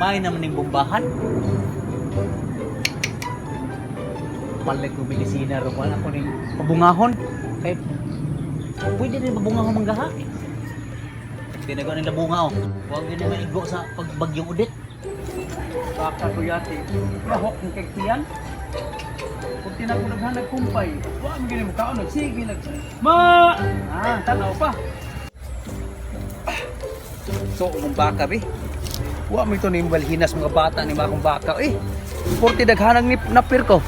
May naman ning bombahan. Palit ko medisina ro wala ko ning pabungahon. Kay pwede rin pabungahon manggaha. Tinagawa nila bunga oh. Huwag din maigo sa pagbagyong udit. Baka ko yati. Lahok ng kagtiyan. Kung tinakunaghan nagkumpay, wa man gini mo kaon sige nag. Ma! Ah, tanaw pa. Ah, so, umong baka bi. Wa mo ito ni balhinas mga bata ni mga baka eh. Porti daghanang ni napir ko.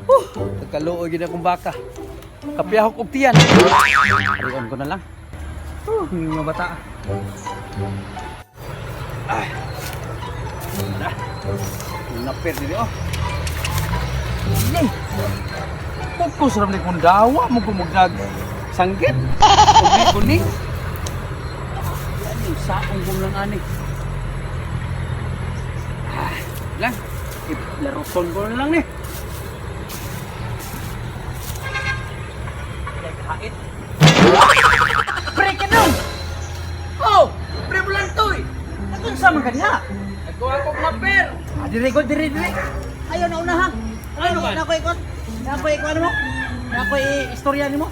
Huh, nagkaluoy gid akong baka. Kapiyahok og tiyan. Arion ko na lang. Huh, mga bata. Ay. Na. Napir dili oh. Yay! Pugkos ram ni kung dawa mo kumugdag sanggit. Ug kuning. Ano saong kong lang ani. Ah, lang. Ilaroton ko na lang ni. Hait. Pre kanong. Oh, pre bulantoy. Ako sa man kanya. Nagkuha ko napir. Ah, dire ko dire dire. Ayaw na una ha. Ano man? Na ko ikot. Na ko ikot ano mo? Na ko istorya nimo.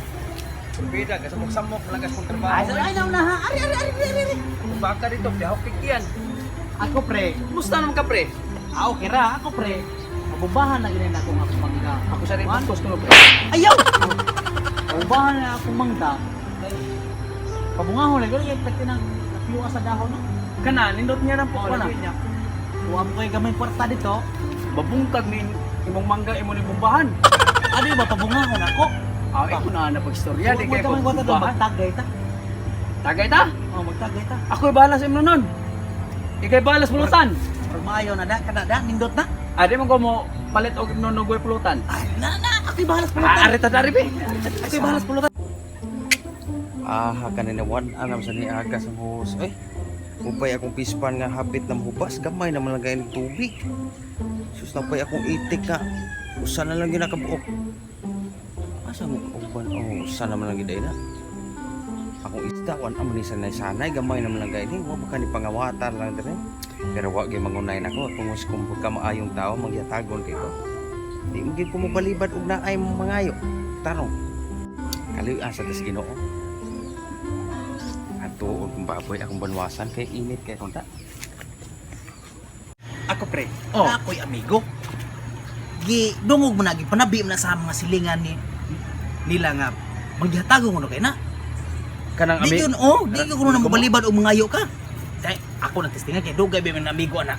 Bida ka sa samok lagas kong Ay, trabaho. ay na una ha. Ari ari ari ari ari. Baka dito, biyahok kikyan. Ako pre. Kumusta naman ka pre? Ah, okay ra ako pre. Mabumbahan na gini na akong akong mangga. Ako sa rin pugkos ko no pre. Ayaw! Mabumbahan na akong mangga. Kay pabungahon lagi kay pwede nang napiwa sa dahon no. Kana nindot niya lang po Oh, kana. nindot niya. Kuha mo kay gamay kwarta dito. Babungkag ni imong mangga imo ni bumbahan. Ano ba pabungahon ako? Ah, iko na na pagstorya di Kuha kay mo gamay kwarta doon bumbahan. magtagay ta. Tagay ta. Oh, magtagay ta. Ako'y bahala sa imo nun. Ikay bahala sa pulutan. Pero maayo na da kada da nindot na. Ah, di man ko mo palit og imnon og pulutan. Ay, na na ako'y bahala sa pulutan. Ah, arita dari be. Ako'y bahala sa pulutan. Ah, kanina wan anam sa niaga sa hus. Eh, upay akong pispan nga habit na mahubas, gamay naman lang gayon tubig. Sus napay akong itik nga. Usa na lang ginakabuok. Asa mo uban? Oh, usa naman lang giday na. Akong isda wan amo ni sanay-sanay gamay naman lang gayon. Wa ba ni pangawatan lang dire. Pero wa gyud mangunay nako tungod sa kung pagkamaayong tao magyatagon kay ko. Di mo gyud ko mobalibad og naay mangayo. Tarong. Kaliw asa tas Ginoo. Ato kung baboy akong banwasan kay init kay konta. Ako pre, Oh. na ako'y amigo. Gi dungog mo na gipanabi mo na sa mga silingan ni nila nga maghatago mo kay na. Kanang Di ami. yun, oh, di yun kuno na mobalibad o mangayo ka. Kay ako nang testingan kay dugay ba man amigo ana.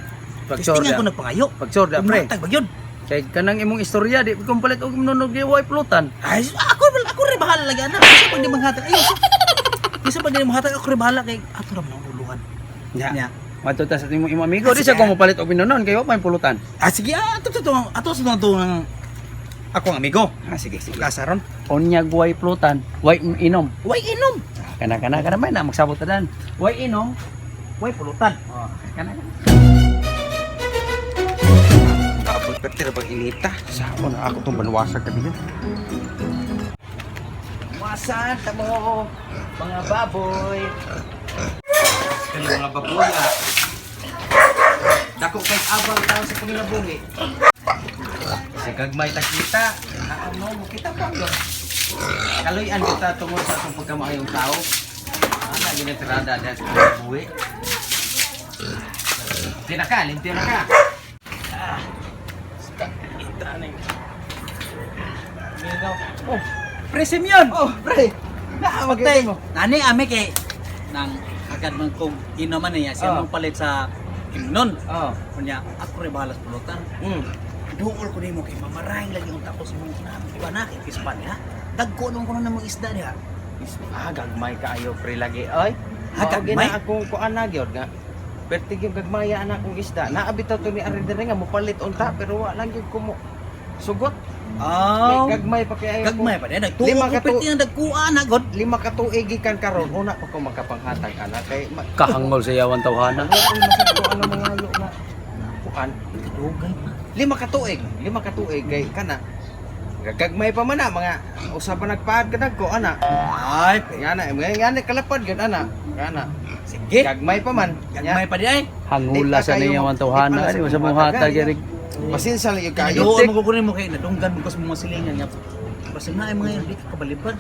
Testingan ko nagpangayo. Pagsorda pre. Umatag ba yun? Kay kanang imong istorya di ko palit og imnon og way pulutan. Ay, ako ako rin bahala lagi ana. Bisa pag di manghatag ayo. Bisa pag di manghatag ako rin bahala kay ato ra man ang uluhan. Nya. Nya. Madto ta sa imong imong amigo di siya ko mopalit og imnon kay wa may pulutan. Ah sige, ah, ato ato ato sa ato ng ako ang amigo. Ah, sige sige. Kasa ron. Unya way pulutan, way inom. Way inom, Kana kana kana may na magsabot ta dan. Way inom. way pulutan. Oh, kana kana. Baboy pertira bang inita? Sa ako na ako tong banwasan kami yun. Wasan ta mo mga baboy. Kani mga baboya. Dako kay abang tao sa panginabuhi. Sa gagmay ta kita, ano mo kita pa yun. Kaloy-an kita tungod sa atong pagkamaayong tao. Ana ginatirada dahil sa panginabuhi. Limpyo na ka, limpyo na ka. Oh, pre Simeon. Oh, pre. Na magtay. Nani ami kay nang agad man kong inuman niya siya Oh. mong palit sa imnon. Oh. Kunya ako rin bahala sa pulutan. Duol ko nimo kay mamarahing lagi ang tapos mong kuha na kay pispan ha. Dagko naman ko na namang isda diha. Ah, gagmay kaayo pre lagi oy. Ha, gagmay? Na akong kuan na gyud nga. Perti gyud gagmaya ana akong isda. Naa bitaw to ni ari diri nga mopalit unta pero wa lang gyud ko mo sugot. Oh. Kay gagmay pa kay ayo. Gagmay pa niya nagtuo Lima ko ka perti ang dagkuan na god. 5 ka tuig gikan karon una pa ko makapanghatag ana kay Kahangol sa yawan tawhana. ano masato ano mangayo nga kuan. Dugay pa. 5 ka tuig, 5 ka tuig kay kana. Gagmay pa man na mga usa pa nagpaad ka dagko ana. Ay, Nga na, nga nga na kalapad gyud ana. Nga na. Sige. Gagmay pa man. Gagmay pa di ay. Hangula Di pa sa kayo niya di ang tawhana. pa Ani sa sa mga muhatag tagal. Eric. Pasensya lang yung kayo. Doon mo kukunin mo kay nadunggan mo kas mga silingan nga. Basta na ay mga yun, di ka kabalibad.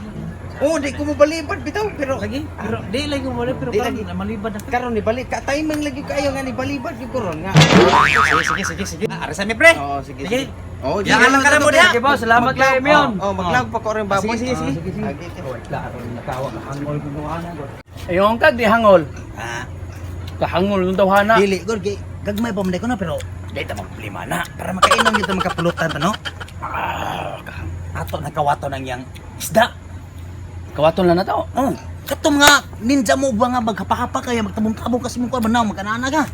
Oh, di ko mobalibad bitaw pero Lagi, pero di lagi mo pero Di karon lagi. na malibad na ka. karon ni balik ka timing lagi kayo nga ni balibad gyud ko ron nga. Sige, sige, sige, sige. Arasan mi pre. Oo, sige. Sige. Oh, Yan lang ka na mo diha. Sige boss, salamat kay Mion. Oh, maglaog pa ko rin baboy. Sige, sige, sige. Agi, sige. Nakawa kahangol kung tawhana god. Ayon kag di hangol. Ah, Kahangol kung tawhana. dili gud kay gagmay pa man ko na pero di ta problema na para makainom gyud ta makapulutan ta no. Ah, ato nakawato nang yang isda. Kawaton lang na to. Oh, katong nga ninja mo ba nga maghapa-hapa kaya magtabong-tabong kasi mo ko manaw magkanana ka.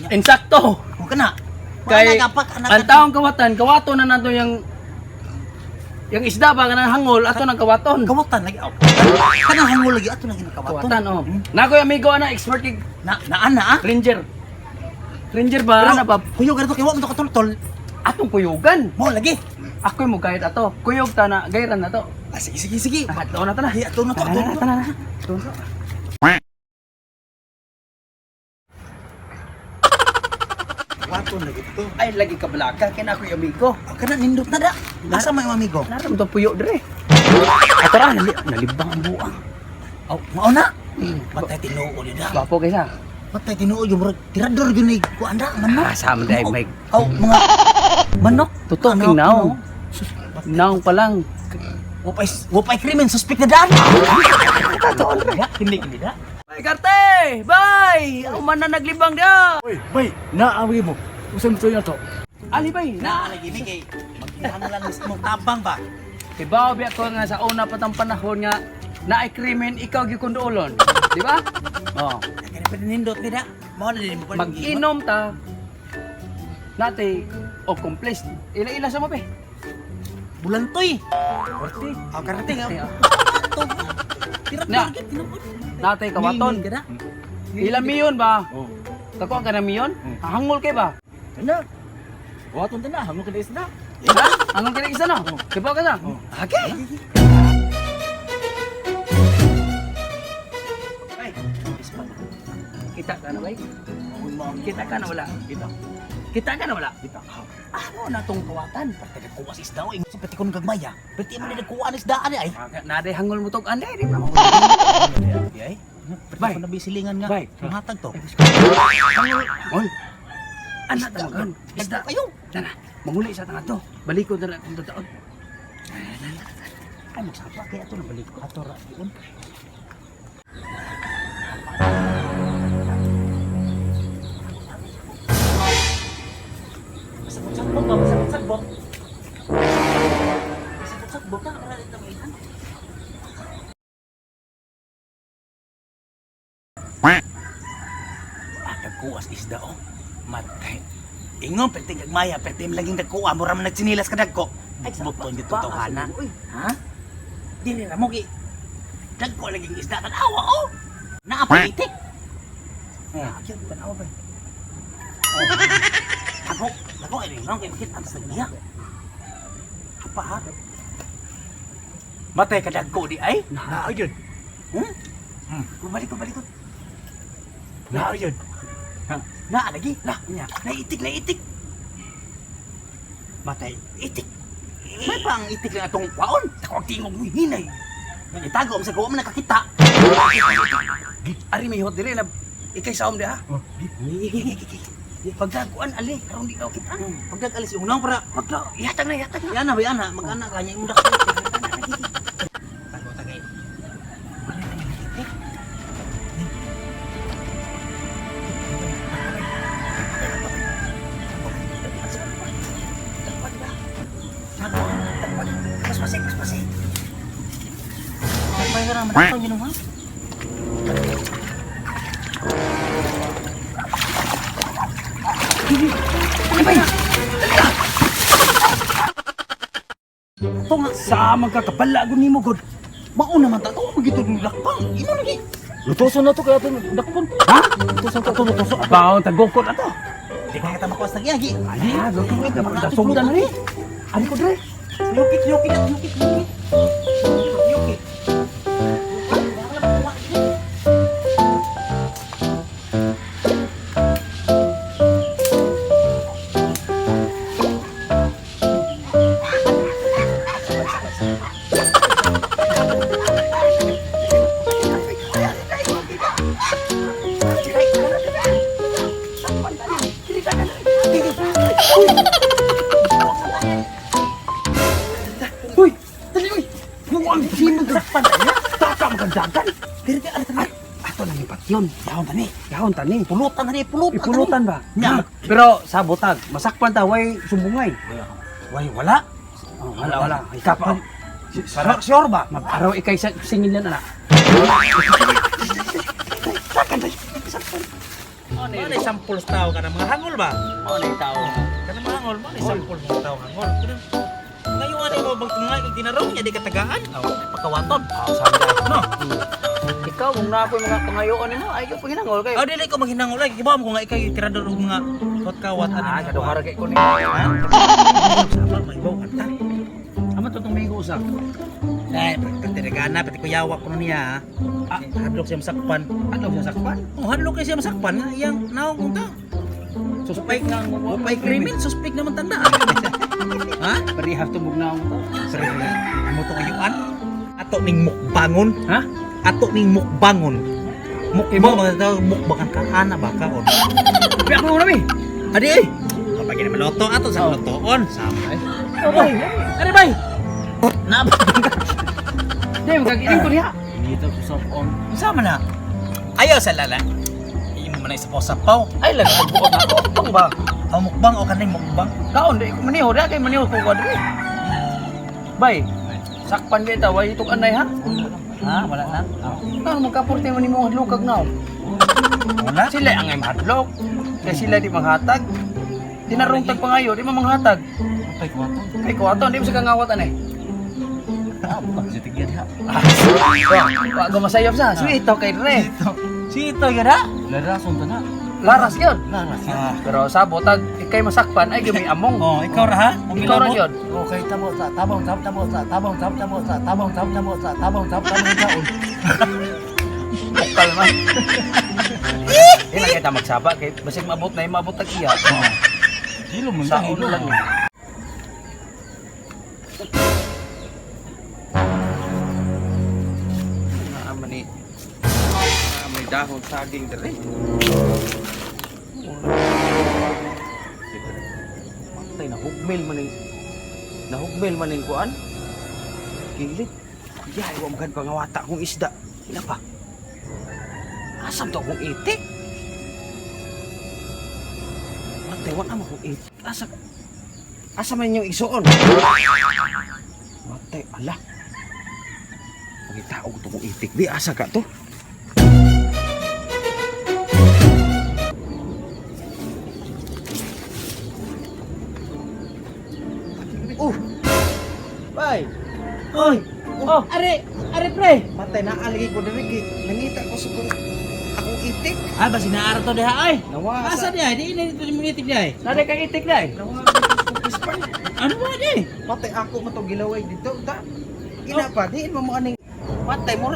Insakto. Mo kana. Kay Wala ang taong kawatan, kawaton na nato yang yang isda ba kanang hangol ato nang kawaton. Kawatan lagi. Oh. Kanang hangol lagi ato lagi nakawaton. Kawatan oh. Nakoy amigo ana expert kig Na naan na ah. ranger. Ranger ba ana ba Kuyog ganito kay wa mo to katultol. atong kuyugan. Mo lagi. Ako'y mo gayad ato. Kuyog ta na gayran na to. Ah, sige sige sige. Ah, Ato na ta na. Ay, ato na to, ato na to. Tara na. Ato na. Wato na gid to. Ay lagi ka balaka kay na ako'y amigo. Oh, kana nindot na da. Asa may amigo? Naram to puyo dire. Ato ra nalibang ang buang. Oh, mao na. Patay tinuod da. Gwapo kaysa. Patay tinuod yung murag tirador gyud ni kuan da manok. Ah, sama day may Oh, mga manok. Totoo, Manok, king naong. no? Sus, Naong pa lang. Wapay wapay krimen suspect na daan. Totoo ra. Hindi hindi da. Bye, Karte! Bye! Ako man na naglibang dia! Uy, bay, naawi mo. Usa mo na to. Ali bay, na! Na lagi mi kay magkinahanglan mismo tabang ba. Ibaw biya ko nga sa una pa tang panahon nga naay krimen ikaw gyud kundulon. Di ba? Oh. Kaya pa nindot ni da. Mao na din mo pa. Mag-inom ta. Nate o complex. Ila-ila sa mo be. Bulantoy. Korte. Oh, karating ah. Na. Nate kawaton. Ila miyon ba? Oh. Kakuha ka na miyon? Hangol kay ba? Ana. Waton ta na, hangol ka na isda. Ha? Hangol kay isa no? Kibaw ka na? Okay. Ay, ispat. Kita ka na bay? Kita ka na wala? Kita. Kita ka na wala? Kita. Ano na tong kawatan? Parte nagkuha sa isda oy. Sa pati kon gagmaya. Pati man nagkuha ang isda ani ay. Naday hangol mo tog anday di ba? Di ay. Bay. Bay. Ko nabisilingan nga. Bay. Hatag to. Hangol. Ol. Ana ta magan. Isda. Kayo. Tana, manguli sa tanga to. Balikon na lang kung taon. Ay magsapa kay ato na balik ko. Ato ra yun. Sabot-sabot ba? Sabot-sabot. Sabot-sabot na ra dito may. Ah, nagkuas isda oh. Matay. Ingon, perti gagmaya, perti laging nagkuha, mura man nagsinilas ka dagko. Ay, buton dito tawhana. Ha? Dili ra mo gi. Dagko laging isda tan-awa oh. Naa pa itik. Eh, akyat tan-awa ba. Oh. Ako, ako ay rin kay makita sa niya. Apa ha? Matay ka dagko di ay? Naa yun. Hmm? Balik ko, balik ko. Naa yun. Na lagi, lah, nya. Naitik, naitik. Matay, itik. May pang itik lang atong kwaon. Takog tingog mo hinay. Nangitago am sa gawa man nakakita. Ari may hot dire na ikay sa om di ha. Oh, Pagdaguan ali karon di ka kita. Pagdag alis yung unang para Pagda ihatag na ihatag na. Yana ba yana mag-anak kanya imong dak. Tago tagay. Paspasi, paspasi. Nagpay ka naman ako yun ha? Ito nga, Sa magkakabala gud nimo god. mauna man ta to, magito ng lakpang. Imo lagi. Lutoson na to kaya to dakpon. Ha? Lutoson to, lutoson. Baon tagukot ato. Di ka kita makuha sa nagyagi. Ali, dasugdan na ni. Ari ko dire. Yukit, yukit, yukit, yukit. Yukit. Yun, Yahon tani. yahon tani. Pulutan tani, pulutan. Ipulutan ba? Nya. Pero sa butag, masakpan ta way sumbungay. Way wala. Oh, wala wala. Ika pa. Sure, sure ba? Maparaw ikay sa singil yan anak. Ano sampol sa tao ka mga hangol ba? Mao na tao. Kana mga hangol, mo ni sampol sa tao hangol. Ngayon ano mo bang tungay kag dinarong niya di katagaan? Aw, pagkawaton. Oh, sabi No. Ikaw kung na ako'y mga pangayoon nimo, ay ka paghinangol kay. Aw dili ko maghinangol ay kibaw mo ko nga ikay tirador og mga kawat ano. Ah, kaduhara kay ko ni. Ha? Sama may baw kanta. Ama to tong migo usa. Ay, pati nagana, pati kuyawa ko niya. Ah, hadlok siya masakpan. Ano siya sakpan? Oh, hadlok kay siya masakpan nga iyang naong kung ta. Suspect nga ang Upay krimen, suspect naman tanda. Ha? Parehas tubog na ako to. Sorry, amo to kayuan. Ato ning mukbangon. Ha? Ato ning mukbangon. Mukbang mga tao, mukbangan ka ana ba kaon. Pero ako na mi. Adi eh. Kapag gina maluto ato sa lutoon. Sama. Oh, bay. Ari bay. Na ba? Di magagiling ko niya. Dito sa on. Sama na. Ayaw sa lala. Imo man ay sapaw-sapaw. Ay lang pagbuot na ako. Tong ba? Ang mukbang o kanay mukbang. Kaon di ko maniho, di kay maniho ko ko diri. Bay. Sakpan kita way itok anay ha. Ha, wala na. Ano magkapurte man nimo hadlokag now. Wala. Sila ang ay mahadlok. Kay sila di manghatag. Tinarong tag pangayo, di man manghatag. Upay kawaton. Kay ko ato, di mo sa kangawat anay. Ah, bukan sa tigyan ha. Wa wa gumasayop sa. Sweet kay dre. Sito gara. Larason ta na. Laras yun. Laras. Ah. Pero sa botag ikay masakpan ay gumi among. Oh, ikaw ra ha? Ikaw ra yun. Okay, tamo sa tamo tamo tamo sa tamo tamo tamo sa tamo tamo tamo sa tamo tamo tamo tamo. Bukal man. Di lang kita magsaba kay basig maabot na maabot tag iya. Hilo man Sa hilo ulo lang. lang. Naa man ni naa may dahon saging dere. Patay na hugmil man ning nahugmil man ning kuan. Gilid. Yay, wa magad pangawata akong isda. Ina pa. Asam to akong itik? Patay, wa na akong itik. Asa Asa man yung isuon? Matay, ala. Pangitaog to kong itik. Di, asa ka to? Oh! Bay! Oy. Oh, Are, are pre. Matay na aligi ko diri kay nangita ko sa kong akong itik. Ah, basi naara to diha ay. Nawa Asa diha? Di ini dito mo itik diha. ay. nari kang itik na eh. Nawa sa kong pispan. Ano ba di? Matay ako mato gilaway dito. Ta. Ina pa diin mo mo aning matay mo.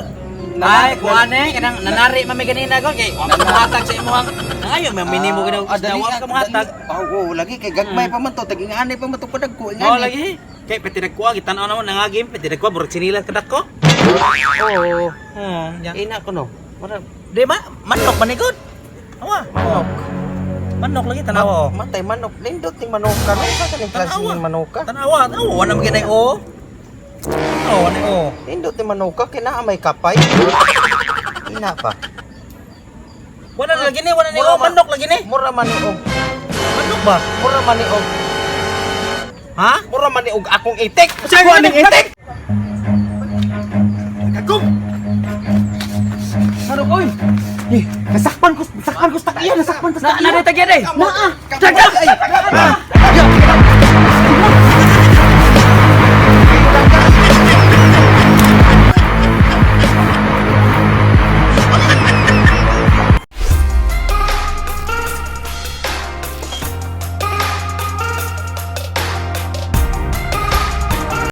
Ay, kuan eh kanang nanari man may ganina gon kay wa ka mohatag sa imong ayo may minimo gid Ah, isda wa ka mohatag. Oo, lagi kay gagmay pa man to, tag-ingani pa man to padag ko, Oh ingani. lagi. Kay pati nagkuha gitan-aw naman nangagim pati nagkuha murag sinilas kadako. Oo. Oh, nya. Ina ko no. Mura Di ba? Manok man ni gud. Awa, manok. Manok lagi tanawa. Matay manok. Lindot ning manoka no. Sa kaning klase Tanawa. ning manoka? Tanawa, tanawa wala man gid ay o. Oh, wala o. Lindot ning manoka kay naa may kapay. Ina pa. Wala na lagi ni, wala ni o, manok lagi ni. Mura man ni og Manok ba? mura man ni og Ha? mura man ni og akong itik. Sa Kuha ning itik. Kagum. Ano oy? Eh, nasakpan ko, nasakpan ko sa takiya, nasakpan ko sa takiya. Nari tagyan eh. Naa. Daga.